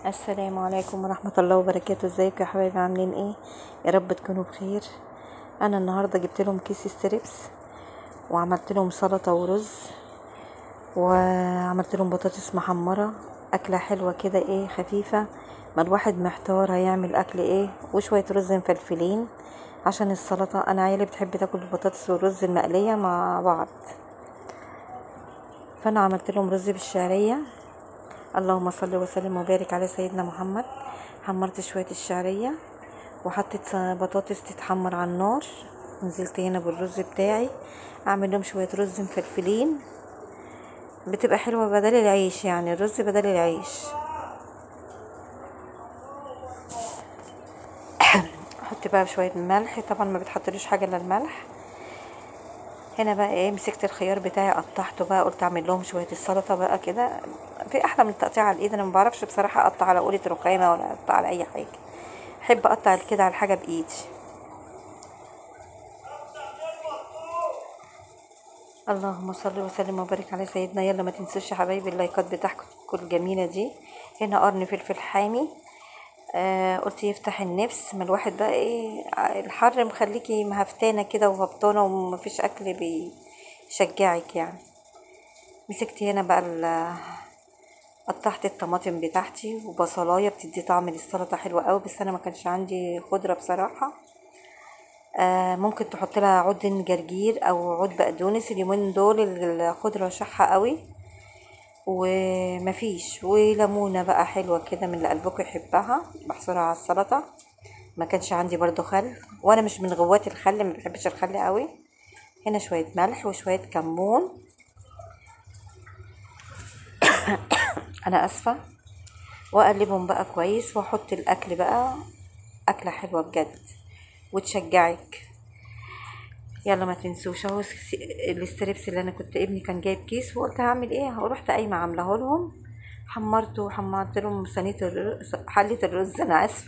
السلام عليكم ورحمة الله وبركاته. ازيكم يا حبايبي، عاملين ايه؟ يا رب تكونوا بخير. انا النهارده جبت لهم كيس strips وعملت لهم سلطة ورز وعملت لهم بطاطس محمرة، اكله حلوة كده ايه خفيفة، ما الواحد محتار هيعمل اكل ايه، وشوية رز مفلفلين عشان السلطة. انا عيالي بتحب تاكل البطاطس والرز المقليه مع بعض، فانا عملت لهم رز بالشعريه. اللهم صل وسلم وبارك على سيدنا محمد. حمرت شوية الشعرية وحطيت بطاطس تتحمر على النار، نزلت هنا بالرز بتاعي اعمل لهم شوية رز مفلفلين، بتبقى حلوة بدل العيش، يعني الرز بدل العيش. احط بقى شوية ملح، طبعا ما بتحطلوش حاجة الا الملح. هنا بقى ايه، مسكت الخيار بتاعي قطعته بقى، قلت اعمل لهم شوية السلطة بقى كده، في احلى من التقطيع على الايد. انا ما بعرفش بصراحة اقطع على قوله رخامه ولا اقطع على اي حاجة، احب اقطع كده على الحاجة بايدي. اللهم صل وسلم وبارك على سيدنا. يلا ما تنسوش يا حبايبي اللايكات بتاعتكم الجميلة دي. هنا قرن فلفل حامي، قلت يفتح النفس، ما الواحد بقى ايه الحر مخليكي مهفتانه كده وهبطانه ومفيش اكل بيشجعك يعني. مسكت هنا بقى قطعت الطماطم بتاعتي وبصلايه، بتدي طعم للسلطة حلوة قوي، بس انا ما كانش عندي خضرة بصراحة. ممكن تحط لها عود جرجير او عود بقدونس، اليومين دول الخضرة شحه قوي ومفيش. وليمونه بقى حلوة كده من اللي قلبكم يحبها، بحصرها على السلطة. ما كانش عندي برضو خل، وانا مش من غوات الخل، ما بحبش الخل قوي. هنا شوية ملح وشوية كمون، انا اسفه، واقلبهم بقى كويس واحط الاكل بقى. اكله حلوة بجد وتشجعك. يلا ما تنسوش اهو ال strips اللي انا كنت ابني كان جايب كيس وقلت هعمل ايه، ورحت قايمة عاملاه لهم، حمرته وحمرت لهم صينية حله الرز، انا اسفه.